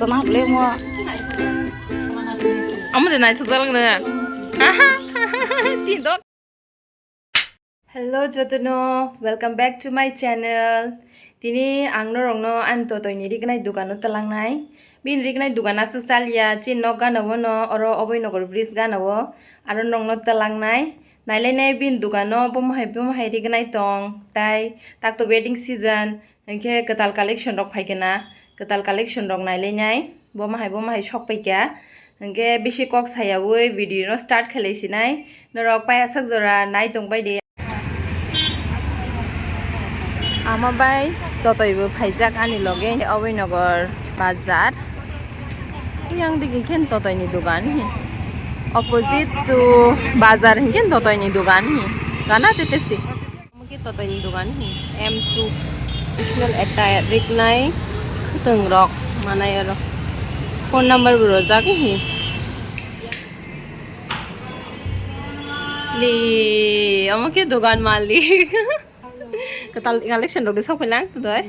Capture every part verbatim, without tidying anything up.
Sana le mo. Amo de nai thajak lang na. Tin dok. Hello jotono, welcome back to my channel. Tini ang norokno ani totoi ni rignai dogano talangnai. Bini rignai dogan aswk chaliya, chini nok gana o no, oro Oboi Nogor bridge gana o. Aro norokno talangnai. Nailainai bini dogano bomo hai bomo hai rignai tong. Tai tak to wedding season. Hinkhe kwtal collection rok phaikhe na, kwtal collection rok nailainai, bomo hai bomo hai sok paikha. Hinkhe bisi kok sayaui video no start khlai sinai, norok paiya sak jora nai tong bai di. Ama bai totoi bo phaijak ani loge, Oboi Nogor bazar. Yang digi khe totoi ni dogan hi. Opposite to bazar hinkhe totoi ni dogan hi. Gana tete si. Omo khe totoi ni dogan hi, M two. Traditional attire riknai khwtwng rok manai oro. Phone number bo rojak hi. Li, omo khe dogan malik. Kwtal collection rok de sok phailang doi.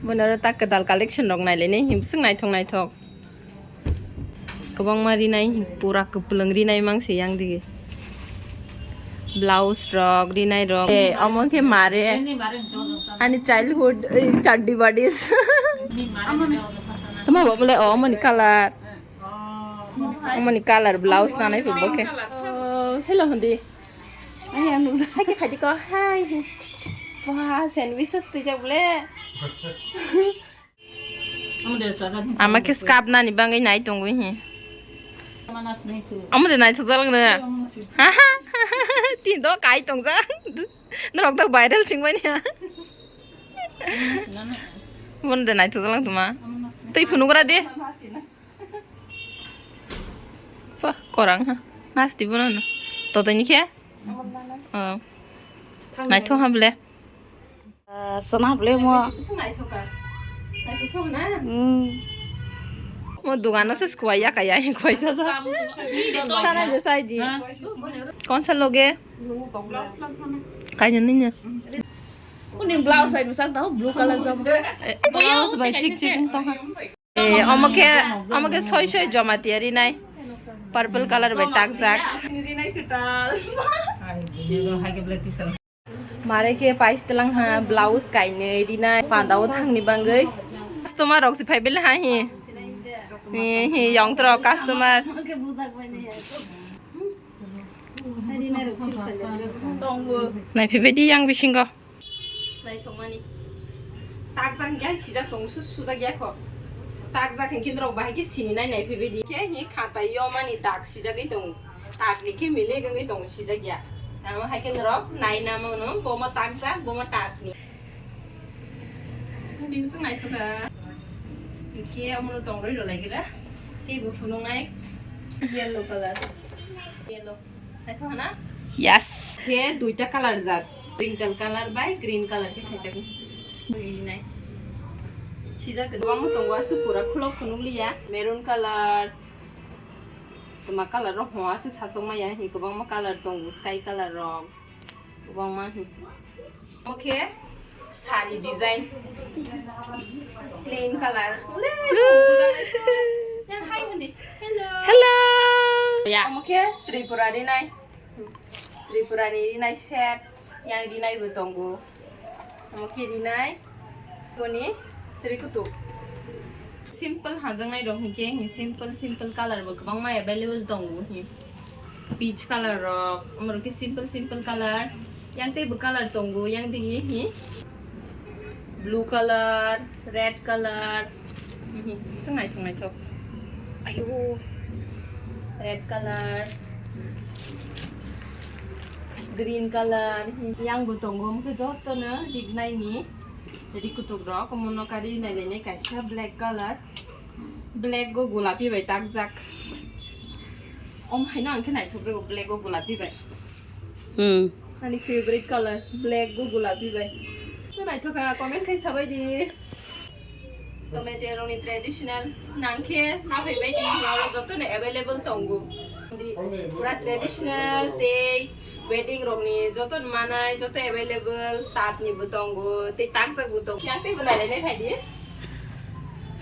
Bono oro tak kwtal collection rok nailainai hi, bwswk naithok naithok. Kwbangma rinai, pura kwplwng rinai mangsi yang digi. Blouse rok, rinai rok. Eh, omo khe mare. Ani childhood, eh, chaddi badis. Tama bo bole, oh, omoni color. Omoni color blouse nanai bo khe. Oh, hello, hundi. Ai, ang nukjak. Hai khe khaidi ko, hai. Wah, sandwich sos twijak bole. Ama khe skap nani bangwi nai tongwi hi. Ama de naithok jalak na. Tin do kai tongjak. Norok do viral singmani ha. Bono de naithok jalak tuma. Twi phunugra de. Pah, korang ha. Nasti bono no. Totoni khe? Oh. Naithok ha bole. Ah, sana bole mo. Hmm. Mo dogano se square ya kaya, koi sa sa. Sana je sai di. Kon sa loge? Kaino ninya. Kuning blouse bai misal tahu blue color jam. Eh, blouse bai chik chik tong ha. Eh, omo khe, omo khe soi soi Jamatia rinai. Purple color bai takjak. Mare khe pais tlang ha, blouse kainwi rinai, panda o thangni bangwi. Customer rok se phai bele ha hi. Hi, hi, yong tro customer. Nai phai bai di yang bisingo. Naithokmani. Takjak hinkhe sijak tong su-, sujak ya kho. Takjak hinkhe norok bahai khe sini nai nai phaibai di. Khe hi khatai yo mani tak sijagwi tongo. Takni khe milik wngwi tongo sijak ya. Tamo hai khe norok nai namo no bomo takjak, bomo takni. Bini bwswk naithok kha. Hinkhe omono tongrwi rwlai gra. Tei bo phunuknai yellow color. Yellow. Naithok hana? Yes. Khe duita color jat. Brinjal color bai green color khe khaijak. Rinai. Sijak kwbangma tongo aswk pura khulok phunukliya. Maroon color. Tuma color rok hwnba aswk sasok maya hi kwbangma color tongo sky color rok. Kwbangma hi. Okay, sari design. Plain color. Yan hai hundi. Hello. Hello. Ya. Omo khe Tripura rinai. Tripura ni rinai set. Yang rinai bo tongo. Omo khe rinai. Toni. Teri kutuk. Simple hajaknai rok hinkhe, simple, simple color bo kwbangma available tongo hi. Peach color rok, omorok khe simple, simple color. Yang teibo color tongo, yang digi hi. Blue color, red color. Hi, hi. Bwswk naithok, naithok. Ayo. Red color. Green color. Yang bo tongo, omo khe jotono rignai ni. Ri kutuk rok, omono kari nailainai kaisa black color. Black go gulapi bai takjak. Om haino ang khe naithokjago black go gulapi bai. Hmm. Ani favorite color black go gulapi bai. To naithok kha, comment khai sabai di. Jamatia rokni traditional nang khe naphai bai di, oro jotono available tongo. Pura traditional tei wedding rokni joto manai, joto available, tat ni bo tongo, tei takjak bo tongo. Yang tei bo nailainai khai di.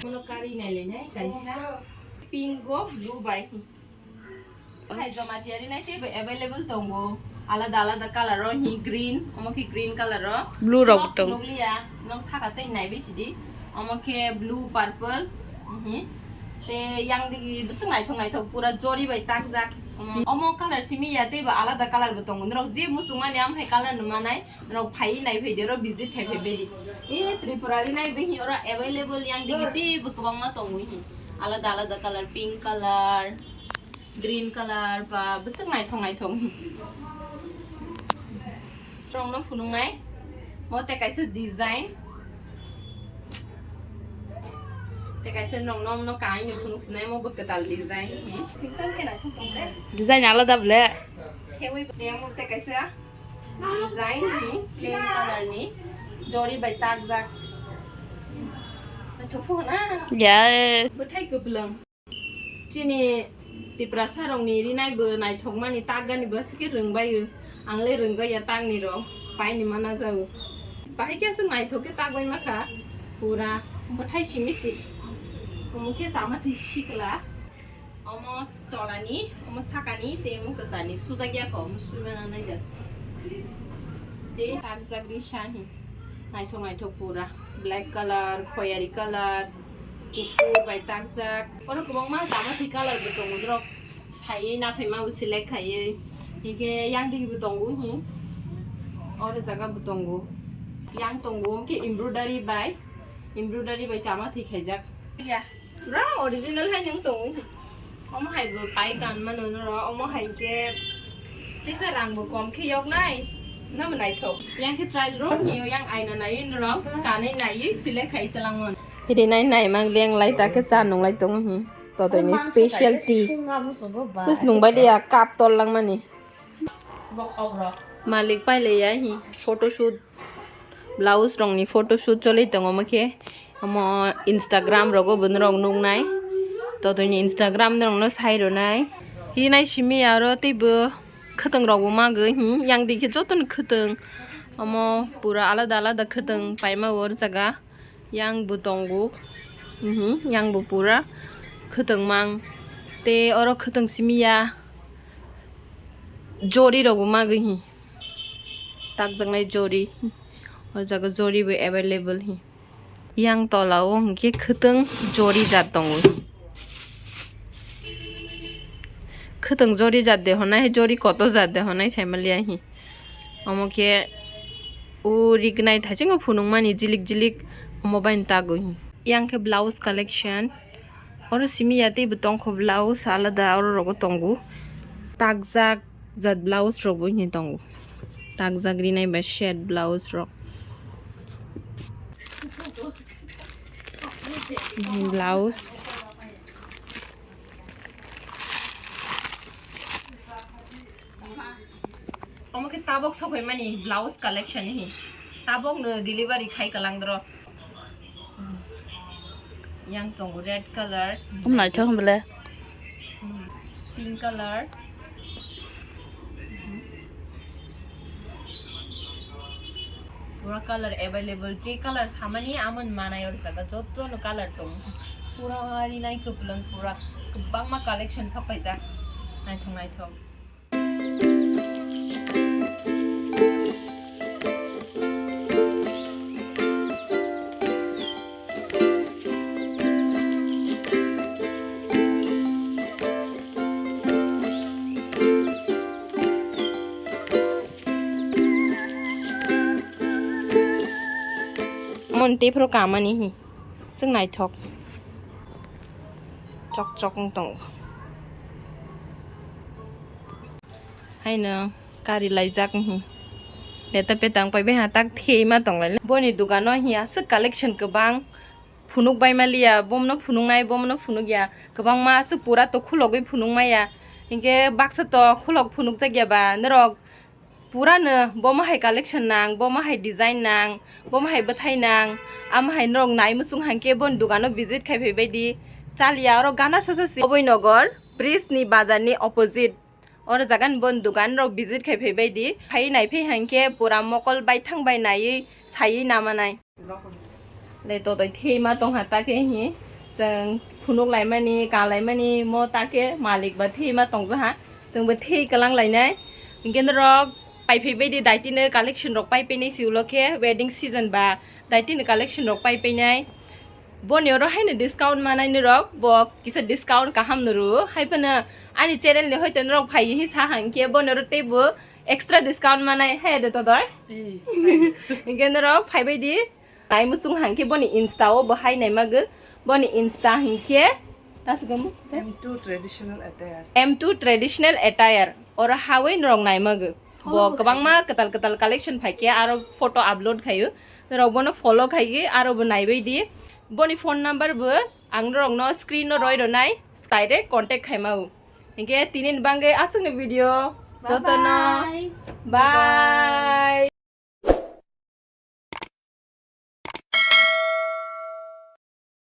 Mono kari nai le nai kaisa. Pink go blue bai. Hai Jamatia ri nai teibo available tongo. Alada alada color o hi green, omo khe green color o. Blue rok nok tongo. Nukliya, nok saka tei nai bisi di. Omo khe blue, purple, hi. Te yang digi bwswk naithok naithok pura jori bai takjak. Omo, omo color simi ya teibo alada color bo tongo. Norok je muchung mani am hai color numa nai. Rok phai nai phai de, oro visit khai phai bedi. E Tripura ri nai bini oro available yang digi teibo kwbangma tongo hi. Alada alada color, pink color, green color ba bwswk naithok naithok hi. Rong no phunuk nai. Mo te kaisa design. Te kaisa rong no, no kai ni phunuk sinai mo bo kwtal design hi. Simple khe naithok tong le. Design alada ble. Khewi yang mo te kaisa. Design ni, plain color ni, jori bai takjak. Naithok song na? Yes. Bwthai kwplwng. Chini Tiprasa rok ni rinai bo naithok mani takgani bo aswk khe rwngbaio. Ang le rwngjakya takni rok, paini mana jao. Bahai khe aswk naithok khe takbai makha. Pura bwthai simi si. Omo khe sama thwi sikla. Omo tolani, omo sakani, tei omo kwchani, sujak ya kho, omo sui mana naijak. Tei takjak ri shahi. Naithok naithok pura. Black color, khoyari color, kuphur bai takjak. Oro kwbangma jamathi color bo tongo, norok saiwi naphai ma bo select khaiwi. Hingkhe yang digi bo tongo, hmm. Oro jaga bo tongo. Yang tongo, hingkhe embroidery bai, embroidery bai jamathi khaijak. Ya. Pura original hai nung tongo. Omo hai bo pai kan mano noro, omo hai ke tesa rang bo kom khe yok nai. Namo naithok. Yang khe trial room ni yang aina nai noro, kanai nai select khai talang mon. Hidi nai nai mang leng lai ta khe cha nung lai tongo hi. Totoni specialty. Kus nung bai ya cup tol lang mani. Malik pai le ya hi photoshoot. Blouse rokni photoshoot choli tongo omo khe. Omo Instagram rogo bo norok nuknai. Totoni Instagram norokno sai rwnai. Hinai simi aro teibo khwtwng rokbo magwi hi yang dikhe jotono khwtwng. Omo pura alada alada khwtwng paima o jaga. Yang bo tongo. Mhm, yang bo pura khwtwng mang. Tei oro khwtwng simi ya jori rokbo magwi hi. Takjaknai jori. O jaga jori bo available hi. Yang tola o hwnkhe khwtwng jori jat tongo. Khwtwng jori jat de honai, jori kotor jat de honai saimaliya hi. Omo khe o rignai thaisingo phunukmani jilik jilik omo bai tagwi hi. Yang khe blouse collection. Oro simi ya teibo tongkho blouse alada oro rogo tongo. Takjak jat blouse rokbo hini tongo. Takjak rinai ba shed blouse rok. Blouse. Omo khe tabok sokphaimani blouse collection hi. Tabok no delivery khai kalang doro. Yang tongo red color. Om naithok hwn bole. Pink color. Pura color available. Je color samani amon manai or jaga joto no color tong. Pura rinai kwplwng pura kwbangma collection sokpaijak. Naithok naithok. Mon tei phuru kamani hi. Swk naithok. Chok chok wng tongo. Haino kari laijak wng hi. Leta peta wng pai bai ha tak thei ma tong lai. Boni dogano hi aswk collection kwbang. Phunuk bai maliya, bomno phunuknai, bomno phunukya. Kwbangma aswk pura to khulogwi phunuk maya. Hinkhe baksa to khulok phunukjak ya ba norok. Purano bomo hai collection nang, bomo hai design nang, bomo hai bwthai nang, amo hai norok nai muchung hangkhe boni dogano visit khai phai baidi. Chaliya oro gana sasa si Oboi Nogor bridge ni bazar ni opposite. Oro jaga ni boni dogan rok visit khai phai baidi. Phai nai phai hangkhe pura mokol baithang bai naiwi saiwi namanai. Le totoi thema tongkha ta khe hi. Chwng phunuk laimani, ka laimani, mo ta khe malik ba thwi ma tongjaha. Chwng bo thwi kwlang lainai. Hinkhe norok pai phai bai di daitino collection rok pai painai si ulo khe wedding season ba daitino collection rok pai painai. Boni oro haino discount manai norok, bo kisa discount kaham no rw. Hai phano ani channel ni hoito norok phai hi sa hang khe boni oro teibo extra discount manai, hai de todoi. Hinkhe norok phai bai di. Nai muchung hang khe boni Insta o bo hai nai magw. Boni Insta hing khe ta swkang bo? M two traditional attire. M two traditional attire. Oro hawi norok nai magw. Bo kwbangma kwtal kwtal collection phai khe aro photo upload khaio. Norok bono follow khai khe aro bo nai bai di. Boni phone number bo ang norok no screen o roi rwnai, direct contact khai mau. Hinkhe tini ni bangwi aswkni video jotono. Bye. Bye.